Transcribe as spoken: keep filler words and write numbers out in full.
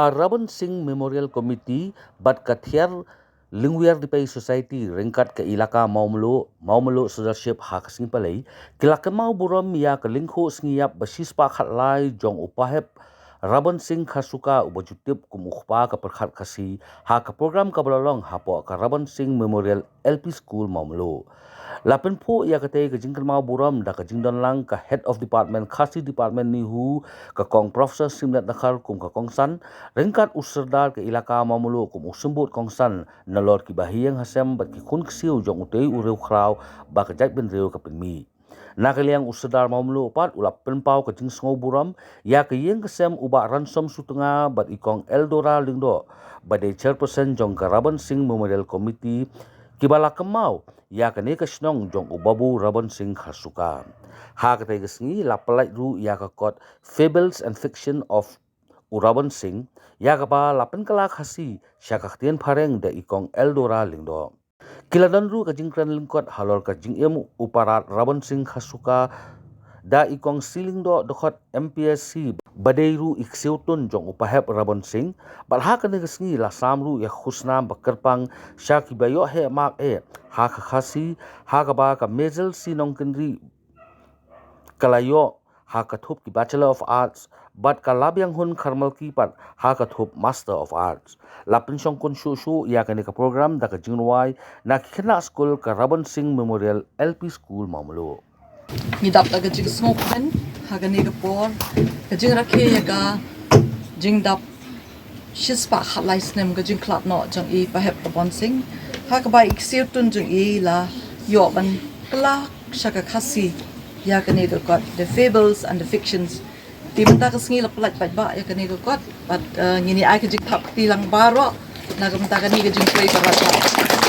Ka Raban Singh Memorial Committee bad ka Thiar Lingwiar Dipei Society ryngkat ka Elaka Mawmluh, Mawmluh Sudarship ha ka sngi Palei, ki la kynmaw burom ïa ka lyngkhuh sngi ïap ba shispah khatlai jong u Pahep Raban Singh Khasuka uba ju tip kum u kpa ka pyrkhat Khasi ha ka program kaba la long hapoh ka Raban Singh Memorial L P School Mawmluh. La pynphuh ïa katei ka jingkynmaw burom da ka jingdon lang ka Head of Department Khasi Department NEHU, ka Kong Professor Simlat Dkhar kum ka kongsan, ryngkat u Sordar ka Elaka Mawmluh kum u symbud kongsan nalor ki bahaïing hasem bad ki khun ksiew jong utei u riewkhraw ba ka jaitbynriew ka pynmih. Na ka liang u Sordar Mawmluh pat u la pynpaw ka jingsngew burom ïa ka ïing ka sem u Bah Ransom Sutnga bad i Kong Eldora Lyngdoh ba dei Chairperson jong ka Raban Singh Memorial Committee, kiba la kynmaw ïa kane ka shnong jong u Babu Raban Singh Khasuka. Ha katei ka sngi la pyllait ruh ïa ka kot Fables and Fiction of u Raban Singh, ïa kaba la pynkylla Khasi sha ka ktien Phareng da i Kong Eldora Lyngdoh. Ki la don ruh ka jingkren lyngkot halor ka jingim u Parat Raban Singh Khasuka da i Kong C Lyngdoh dkhot M P S C ba dei ruh i ksiewtun jong u Pahep Raban Singh, bad ha kane ka sngi la sam ruh ïa ka khusnam ba kyrpang sha kiba ïoh heh mark eh ha ka Khasi, ha kaba ka Maisel C Nongkynrih ka la ïoh ha ka thup ki Bachelor of Arts, bad ka Labianghun Kharmalki pat ha ka thup Master of Arts. La pynshongkun shuh shuh ïa kane ka program da ka jingrwai na ki khynnah skul ka Raban Singh Memorial L P School Mawmluh. Ngi dap da ka jingsngewkmen ha kane ka por, ka jingrakhe ïa ka jingdap shispah khatlai snem ka jingkhlad noh jong i Pahep Raban Singh, ha kaba i ksiewtun jong i la ïoh ban kylla sha ka Khasi ïa kane ka kot The Fables and the Fictions. Te mynta ka sngi la pyllait paidbah ïa kane ka kot, bad eh, ngin ïa ai ka jingthap kti lang baroh na ka bynta kane ka jingtrei kaba la